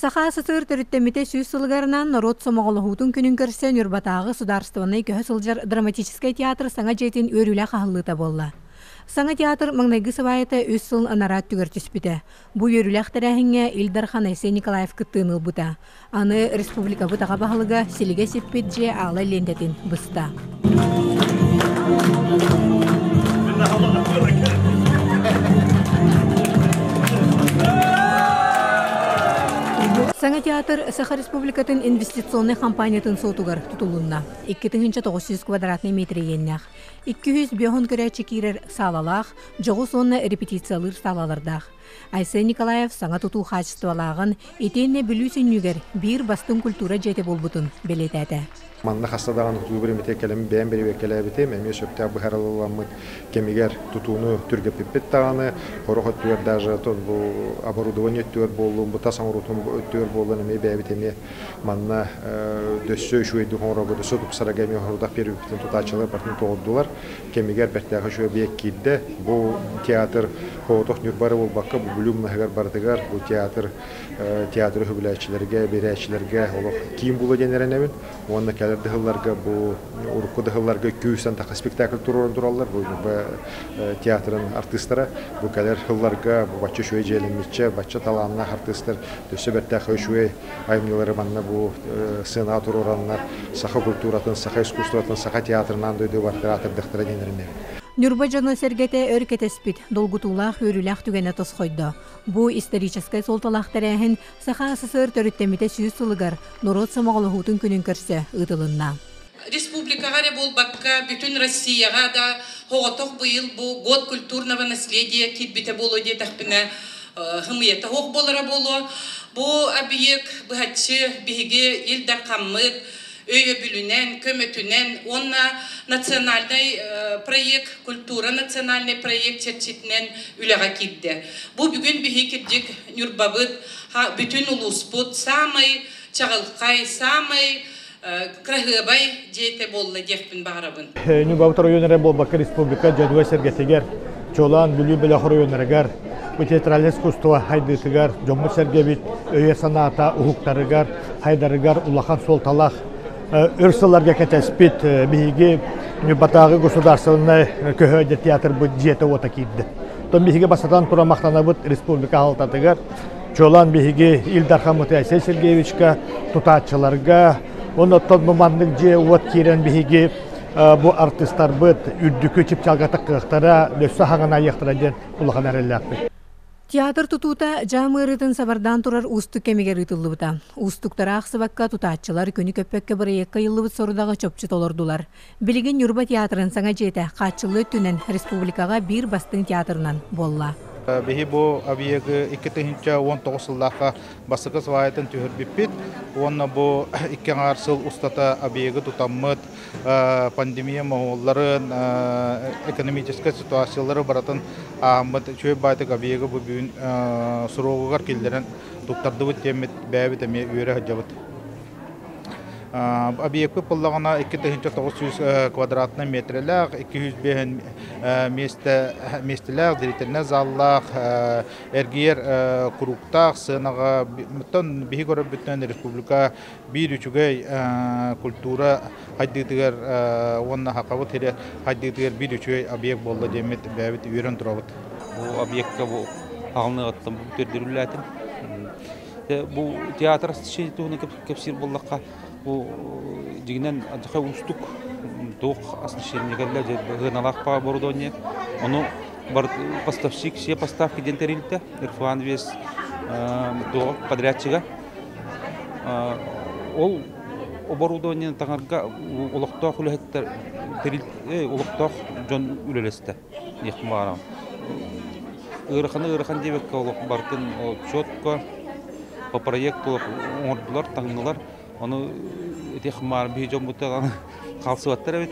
Саха СССР төрүттэммитэ сүүс сылыгарынан норуот сомоҕолоһуутун күнүн көрсө Ньурбатааҕы судаарыстыбаннай көһө сылдьар драматическай театр саҥа дьиэтин үөрүүлээх аһыллыыта буолла. Саҥа театр маҥнайгы сыбаайата үс сыл анараа өттүгэр түспүтэ. Бу үөрүүлээх тэрээһиҥҥэ Ил Дархан Айсен Николаев кыттыыны ылбыта. Аны республикабыт аҕа баһылыга силигэ сиппит дьиэ аала лиэнтэтин быста. Саҥа театр Саха Республикатын инвестиционнай компаниятын суотугар тутулунна. 2900 квадратный метр иэннээх, 250 көрөөччү киирэр саалалаах, дьоҕус уонна репетициялыыр саалалардаах. Айсен Николаев саҥа тутуу хаачыстыбалааҕын итиэннэ Бүлүү сүнньүгэр биир бастыҥ культура дьиэтэ буолбутун бэлиэтээтэ. Манна хаста даҕаны тутуу биримитэ кэлэн бэйэм бэрэбиэркэлээбитим, эмиэ сөптөөх быһаарылламмыт кэмигэр тутууну түргэппиппит даҕаны, сорох өттүгэр даже бу оборудование өттүгэр буоллун, бу тас оҥоруутун өттүгэр буоллун эмиэ бэйэбит эмиэ манна дөссө үчүгэйдик оҥорорго, дөссө тупсарарга эмиэ сорудах биэрбиппитин тутааччылар барытын тоҕордулар. Кэмигэр бэртээхэй үчүгэй объект киирдэ. Бу театр соҕотох Ньурба эрэ буолбакка, бу Бүлүү умнаһыгар барытыгар бу театр театры үбүлээччилэргэ, биэрээччилэргэ олох киин буолуо диэн эрэнэбин. Уонна кэлэр да сылларга бу урукку да сылларга күүстэн тахса спектакль туруоран тураллар. Бу Ньурба театрын артыыстара бу кэлэр сылларга бу бачча үчүгэй дьиэлэммиччэ, бачча талааннаах артыыстар өссө бэртээхэй үчүгэй айымньылары манна бу сценаҕа туруораннар саха культуратын, саха искусствотын, саха театрын аан дойду барытыгар аатырдыахтара диэн эрэнэбин. Ньурба дьоно-сэргэтэ өр кэтэспит, долгутуулаах үөрүүлээх түгэнэ тосхойдо. Бу историческай суолталаах тэрээһин Саха СССР төрүттэммитэ сүүс сылыгар норуот сомоҕолоһуутун күнүн көрсө ыытылынна. Республикаҕа эрэ буолбакка, бүтүн Россияҕа да соҕотох быйыл бу год культурного наследия киирбитэ буолуо диэтэхпинэ, хымыйата суох буолара буолуо. Бу объект быһаччы биһиги Ил Дархаммыт өйөбүлүнэн, көмөтүнэн уонна национальнай проект, культура национальнай проект чэрчитинэн үлэҕэ киирдэ. Бу бүгүн биһи кирдьик Ньурбабыт, бүтүн улууспут саамай чаҕылхай, саамай кыраһыабай дьиэтэ буолла диэхпин баҕарабын. Ньурбабыт оройуон эрэ буолбакка республика дьонугар-сэргэтигэр, чуолаан Бүлүү бөлөх оройуоннарыгар, бу театральнай искусство хайдыытыгар, дьоммут-сэргэбит өйө-санаата уһуктарыгар, хайдарыгар улахан суолталаах өр сылларга кэтэспит биһиги Ньурбатааҕы государственнай көһө театрбыт дьиэтэ-уота киирдэ. Оттон биһиги бастатан туран махтанабыт республика аһалтатыгар, чуолаан биһиги Ил Дархаммыт Айсен Сергеевичка, тутааччыларга, оннуттан бу маннык дьиэ-уот киирэн биһиги бу артыыстарбыт үрдүкү чыпчаалга таххыахтара, өссө хаҥан айыахтара диэн улахан эрэллээхпит. Театр тутуута дьаам ыарыытын сабардаан турар уустук кэмигэр ыытыллыбыта. Уустуктары аахсыбакка тутааччылар күнү көппөккө бырайыакка ыйыллыбыт сорудаҕы чопчу толордулар. Билигин Ньурба театрын саҥа дьиэтэ хааччыллыы өттүнэн республикаҕа биир бастыҥ театрынан буолла. Биһи бу объегы 2019 сыллаахха бастакы сваятын түһэрбиппит уонна бу икки аҥаар сыл устата объегы тутаммыт пандемия моһуолларын, экономическай ситуациялары барытын ааһаммыт үчүгэй баайтык объегы бу бүгүн суруогугар киллэрэн туттардыбыт диэммит бэйэбит эмиэ үөрэ сылдьабыт. Объекпыт буоллаҕына 2900 квадратнай метрэлээх, 205 миэстэ миэстэлээх, зрительнай заллаах, эргийэр курууктаах сыанаҕа оттон биһи көрөрбүтүнэн республика биир үчүгэй культура хайдыытыгар уонна Хахабыт сирэ хайдыытыгар биир үчүгэй объект буолла диэммит бэйэбит үөрэн турабыт. Бу объекка бу аҕалныаҕыттан бу көрдөрүллээтим. Бу театр туһунан кэпсиир буоллахха, бу дьиҥинэн адьаха уустук туох оснащение кэллэ, ыаналаах оборудование. Ону поставщик все поставки диэн тэрилтэ, Ирфан вес подрядчига. Ол оборудованиены таҥарга олохтоох үлэһиттэр олохтоох дьон үлэлэстэ диэхпин баҕарабын. Ыараханы ыарахан диэбэккэ олох барытын четко по проекту оҥордулар, таҥнылар. Ону этиэх баар биһи дьоммут хаалсыбаттар эбит.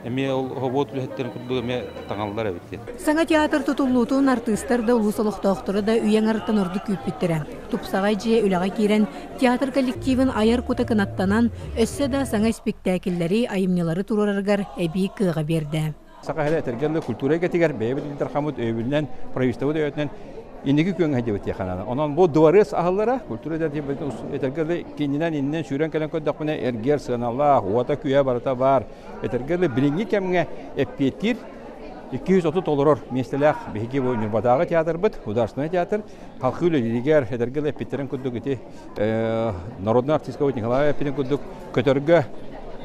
Эмиэ ол хобуот үлэһиттэрин курдук эмиэ таҥаллар эбит диэн. Саҥа театр тутуллуутун артыыстар да, улуус олохтоохторо да үйэ аҥарыттан ордук күүппүттэрэ. Тупсаҕай дьиэ үлэҕэ киирэн, театр коллективын айар кута кынаттанан, өссө да саҥа испиктээкиллэри, айымньылары туруорарыгар эбии кыаҕы биэрдэ. Саха сирэ этэргэ дылы культура эйгэтигэр бэйэбит Ил Дархаммыт өйөбүлүнэн, правительствобыт өйөтүнэн Инники күөҥҥэ сылдьыбыт диэххэ наада. Онон бу дворец аһыллара, культура этэргэ кининэн иннинэн сүүрэн кэлэн көрдөхпүнэ эргиэр сыаналаах, уота-күүһэ барыта баар. Этэргэ билиҥҥи кэмҥэ эппиэттиир 230 олорор миэстэлээх биһиги бу Ньурбатааҕы театрбыт, художественный театр, халқы үлэлииригэр этэргэ эппиттэрин курдук ити народный артистка Николай эппитин курдук көтөргө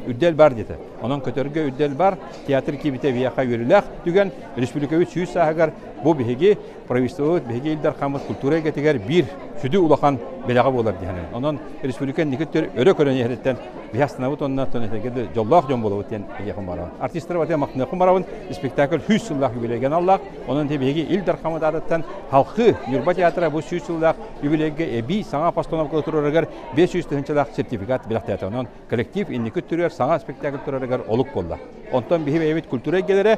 үрдэл бар диэтэ. Онон көтөргө үрдэл бар, театр киибитэ биһиэхэ үөрүүлээх түгэн, республикабыт 100 сааһыгар бу биһиги правительствобыт биһиги Ил Дархаммыт культура эйгэтигэр биир сүдү улахан бэлэҕэ буолар диэн. Онон республика инники өрө көрөн иһэриттэн биһи астынабыт уонна этэргэ дьоллоох дьон буолабыт диэн этиэхпин баҕарабын. Артистары батыа махтаныахпын барабын. Спектакль 100 сыллаах юбилейга аналлаах. Онон биһиги Ил Дархаммыт аатыттан халқы Ньурба театра бу 100 сыллаах юбилейга эбии саҥа постановка турарыгар 500 тыһыынчалаах сертификат бэлэхтээтэ. Онон коллектив инники өттүгэр саҥа спектакль турарыгар олук буолла. Онтон биһи бэйэбит культура эйгэлэрэ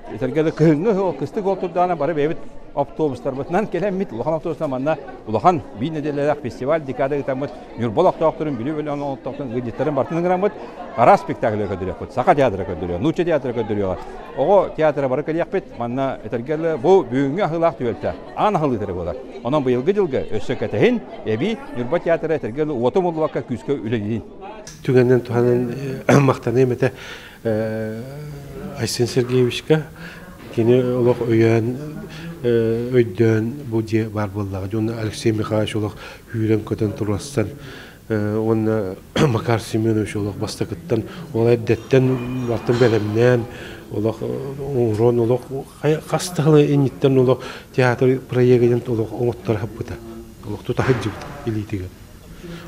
Этэргэ кыһыҥҥы кыстык ол турдаҕына бары бэйэбит автобустарбытынан кэлэммит, улахан автобустан манна улахан биир нэдиэлэлээх фестиваль декада ыытаммыт, Ньурба олохтоохторун, Бүлүү бөлөҕүн олохтоохторун, ыалдьыттарын барытын ыҥыраммыт, араас спектакльы көрдөрүөхпүт. Саха театра көрдөрүө, нуучча театра көрдөрүөҕэ. Оҕо театра бары кэлиэхпит. Манна этэргэ бу бүгүҥҥү аһыылаах түбэлтэ аан аһылыытара буолар. Онон быйылгы дьылга өссө кэтэһин, эбии Ньурба театра этэргэ уоту умуллубакка күүскэ үлэлиин. Түгэнинэн туһанан махтаныам этэ Айсен Сергеевичка кини олох өйөөн өйдөөн бу дьиэ баар буоллаҕа. Дьон Алексей Михайлович олох үүрэн-көтөн туруорсан уонна Макар Семенович олох бастакыттан ол эрдэттэн бартын бэлэмнээн олох оҥорон олох хас да инниттэн олох театр проегынан олох оҥоттор хаппыта. Олох тута сылдьыбыт илиитигэр.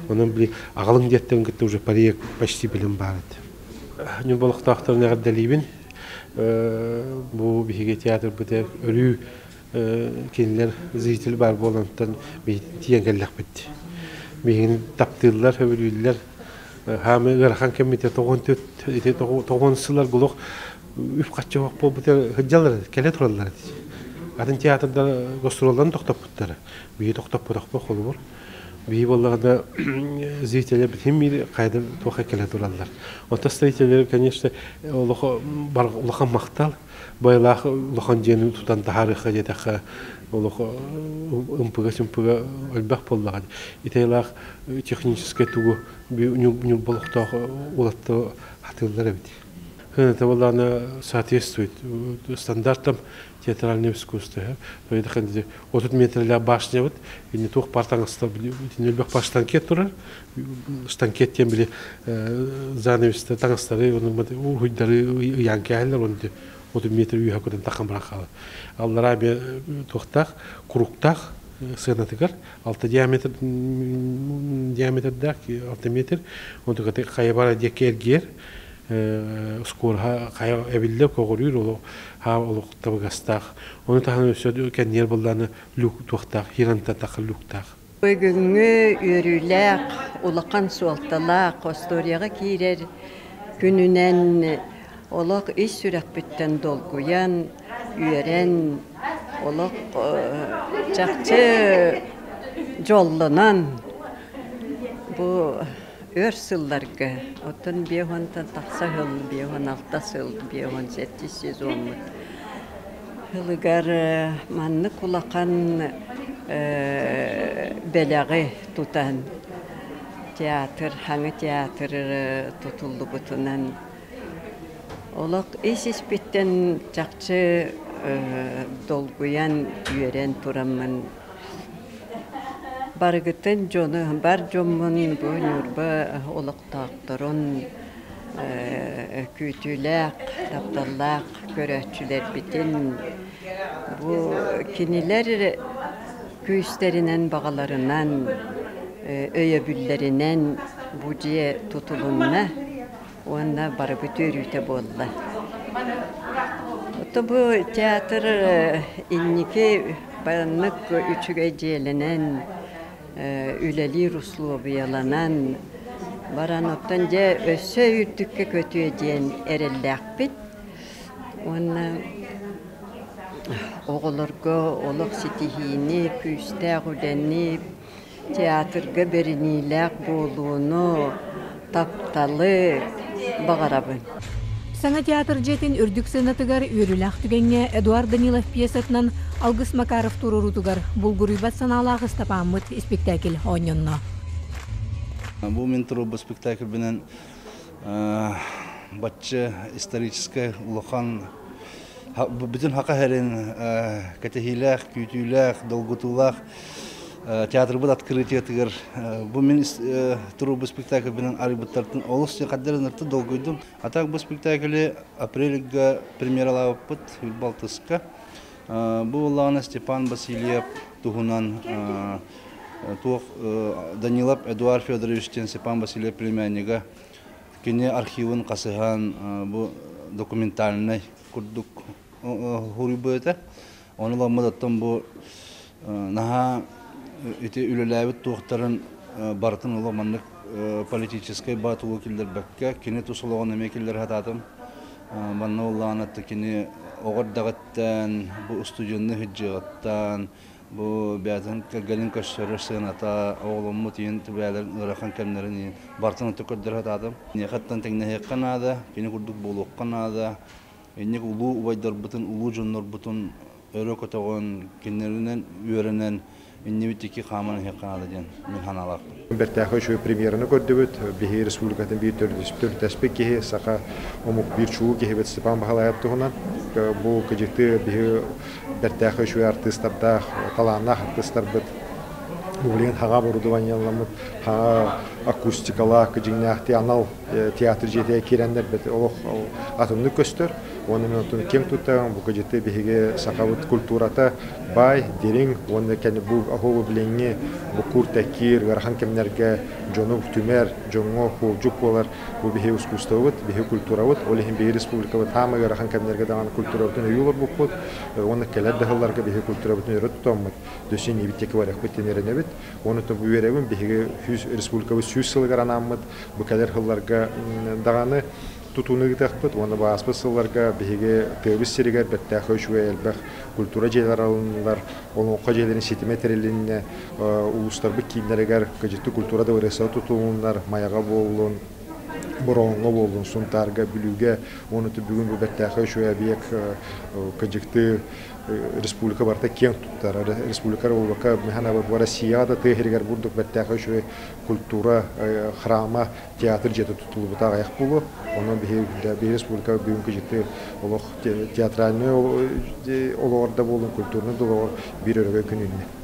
Онон били аҕалыҥ диэттэн кытта уже проект почти билим баар этэ. Ньурба олохтоохторун эҕэрдэлиибин. Бу биһиги театрбытыгар өрүү кинилэр зритель баар буолантан тиийэн кэллэхпит. Биһигини таптыыллар, сөбүлүүллэр. Хаамы ыарахан кэммитэ тоҕон ити тоҕон сылар булух үп-харчы суох буолбута сылдьаллар, кэлэ тураллар. Атын театрдар гастролларын тохтоппуттара. Биһиги тохтоппотохпут холобур. Биһи буоллаҕына зрителлэр битин биир хайда туохха кэлэ тураллар. Онто строителлэр, конечно, улахан махтал, байлаах улахан дьиэни тутан таһаарыахха диэтэххэ, олох ымпыга-чымпыга элбэх буоллаҕа. Итайлаах техническэй тугу ньурболохтоох улатта хатыыллар эбит. Это буоллаҕына соответствует стандартам театральное искусство. 30 метрлээх башнябыт ини туох баар таҥаста өлбөх баар штанкет турар штанкет диэн били занавеста таҥастары уһуйдары ыйаан кээһэллэр оны 30 метр үөһэ көтөн таххан баран хаалар аллараа туохтаах куруктаах сыанатыгар 6 диаметр диаметрдаах 6 метр онтуката хайа бара диэки эргийэр скороһа хайа эбиллэр көҕүрүүр олох олох табыгастаах. Ону таһынан өссө кэнниэр быллааны люк туохтаах, хирантан тахха люктаах. Бүгүҥҥү үөрүүлээх, улахан суолталаах остуоруйаҕа киирэр күнүнэн олох ис сүрэхпиттэн долгуйан, үөрэн, олох чахчы дьоллонон бу өр сылларга, оттон 50-тан тахса сыл, 56 сыл, 57 сезоммут сылыгар маннык улахан бэлэҕи тутан театр, хаҥы театр тутуллубутунан олох ис-испиттэн чахчы долгуйан, үөрэн тураммын Барыгытын дьону, бар дьоммун бу Ньурба олохтоохторун күүтүүлээх, тапталлаах көрөөччүлэрбитин бу кинилэр күүстэринэн, баҕаларынан, өйөбүллэринэн бу дьиэ тутулунна уонна барыбыт үөрүүтэ буолла. Ото бу театр инники маннык үчүгэй дьиэлэнэн, үлэлиир услуобуйаланан баран оттон дьэ өссө үрдүккэ көтүө диэн эрэллээхпит. Уонна оҕолорго олох ситиһиини, күүстээх үлэни, Театрга бэриниилээх буолууну, тапталы баҕарабын. Саҥа театр дьиэтин үрдүк сыанатыгар үөрүүлээх түгэҥҥэ Эдуард Данилов пьесатынан Алгыс Макаров туруоруутугар Булгуруйбат санаалаах Ыстапааммыт испиктээкил оонньонно. Бу мин туруорбут спектакльбинэн бачча историческай улахан бүтүн хака хэрин кэтэһиилээх, күүтүүлээх, долгутуулаах театрбыт открытиетыгар бу мин туруорбут спектакльбинэн арыйбыттартан олус хаддарынарты долгуйдум. А так бу спектакльи апрельга премьералаабыппыт Балтыска. Бу буоллаҕына Степан Васильев туһунан туох Данилов Эдуард Федорович диэн Степан Васильев племяннига кини архивын хасыһан бу документальнай курдук хуруйбута. Ону ламмыт оттон бу наһаа ити үлэлээбит туохтарын барытын олох маннык политическай баатылуу киллэрбэккэ кини тус олоҕун эмиэ киллэрэ сатаатым. Манна буоллаҕына кини оҕо эрдэҕиттэн бу устудьуоннуу сылдьыаҕыттан бу бэйэтин кэргэнин көрсөрөр сыаната, оҕоломмут ийин түбээлэрин ыарахан кэмнэрин иһин барытын оту көрдөрө сатаатым. Миэхэттэн тэҥнэһиэххэ наада, кини курдук буолуохха наада. Инник улуу убайдарбытын, улуу дьоннорбутун өрө көтөҕөн, кинилэринэн үөрэнэн, иннибит икки хааман иһиэххэ наада диэн мин санаалаахпын. Бэртээхэй үчүгэй премьераны көрдүбүт. Биһиги республикатын биир төрүттэспит киһи, саха омук биир чулуу киһибит Степан Баһылаев туһунан. Бу кыдьыкты биһи бэртээхэй үчүгэй артыыстардаах, талааннаах артыыстарбыт билигин хаҥа оборудованиеламмыт, хаҥа акустикалаах, дьиҥнээхтии анал театр дьиэтигэр киирэннэр олох атыннык көстөр. Уонна мен оттон киэҥ туттаҕым, бу кыдьыкты биһиги сахабыт культурата баай, дириҥ уонна кэнни бу оһуобу билиҥҥи буккуур тэккиир ыарахан кэмнэргэ дьону түмэр, дьоҥҥо хуолдьук буолар бу биһи искусствобыт, биһи культурабыт. Ол иһин биһи республикабыт хаама ыарахан кэмнэргэ даҕаны культурабытын өйүү олорбуппут уонна кэлэр да сылларга биһи культурабытын өрө тутаммыт, дөссө иннибит диэки барыахпыт диэн эрэнэбит. Уонна бу үөрэбин биһиги республикабыт 100 сылыгар анааммыт бу кэлэр сылларга даҕаны тутууну ыытыахпыт уонна бу ааспыт сылларга биһиги тыабыт сиригэр бэртээхэй үчүгэй элбэх культура дьиэлэр алыннылар, олоҥхо дьиэлэрин ситимэ тэрилиннэ, улуустарбыт кииннэригэр кыдьыттыы культура дыбарыастара тутулуннар, Майаҕа буоллун, Бороҕоҥҥо буоллун, Сунтаарга, Бүлүүгэ уонна бүгүн бу бэртээхэй үчүгэй объект кыдьыктыы республика барыта киэҥ туттар. Республика эрэ буолбакка, бу Россияҕа да тыа сиригэр бурдук бэртээхэй үчүгэй культура храма театр дьиэтэ тутуллубута аҕыйах буолуо. Онон биһиги биһиги республика бүгүҥкү дьиты олох театральнай олоҕор да буоллун, культурнай да олоҕор биир өрөгөй күн үүннэ.